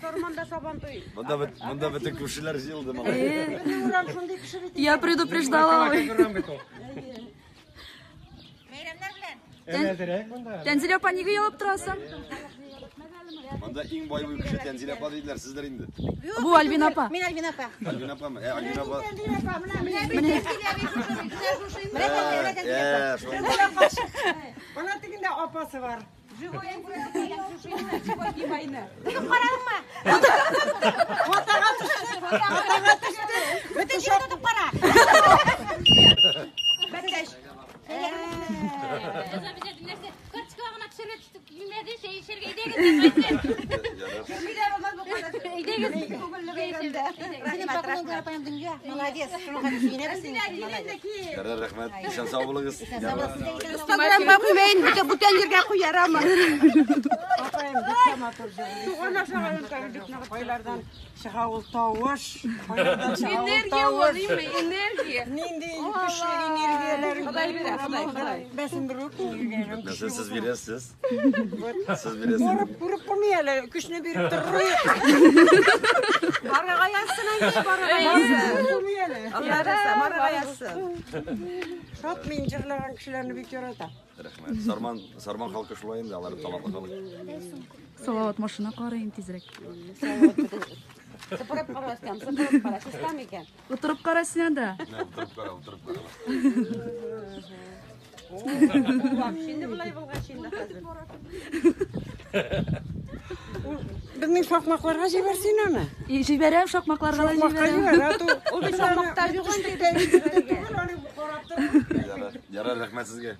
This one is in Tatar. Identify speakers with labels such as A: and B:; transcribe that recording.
A: Сарманда Сабантуй.
B: Монда бит, монда бөтен күршеләр җыелды малай.
A: Безнең урам шундый кеше бит.
C: Я предупреждала.
A: Бәйрәмнәр белән.
D: Әзерәк монда.
C: Тәнзилә апа, нигә елап торасың?
B: Монда иң бай бу кеше Тәнзилә апа диделәр, сездер инде.
C: Бу Альбина апа.
A: Мин Альбина апа.
B: Альбина апамы? Ә, Альбина апа.
A: Менә менә менә
B: Ә, шул.
E: Ана тегендә апасы бар.
A: Тотып карадыңмы?
E: Хатага төште, хатага төште.
A: Бөтен җирен тотып кара. Бәттәш.
F: Карточкага гына төшереп төштек, килмәде, чәй эчәргә әйдәгез дип әйтте. Әйдәгез.
A: Рәхмәт, рәхмәт. Молодец. Шуңа сөенәбез.
B: Ярар, рәхмәт. Исән сау булыгыз. Ярар.
A: Инстаграмга куймайын, бүтән бүтән җиргә куярамын.
E: Апаем бик тә матур җырлый.
A: Туган ашаган бик нык.
E: Кайлардан чыга ул тавыш? Кайлардан чыга ул тавыш?
C: энергия.
E: Нинди көчле энергияләр.
A: Ходай бирә, Ходай, Ходай.
E: Бәсен бер үк энергияләр.
B: Нәрсә сез бирәсез? Сез бирәсез.
E: Барып күреп булмый әле, көчне биреп торыр.
A: Барырга язсын инде, барырга
E: Барып
A: язсын.
E: күреп булмый әле.
A: Алла разы, барырга язсын.
E: Шат мин җырлаган кешеләрне бик яратам.
B: Рәхмәт. Сарман, Сарман халкы шулай инде, алар талантлы халык.
C: Салават машина карыйм тизрәк.
A: Сыпырып кара, Рөстәм, сыпырып кара. Чиста микән?
C: Утырып кара син анда.
B: Менә утырып кара, утырып кара.
A: Инде болай булгач инде хәзер.
E: Безнең шакмакларга җибәр син аны.
C: И, Җибәрәм, шакмакларга да
E: Шакмакка
C: җибәрәм.
E: җибәр, а то
A: Ул бит шакмакта юк инде.
E: Түгел, аны карап тор.
B: Ярар, ярар, рәхмәт сезгә.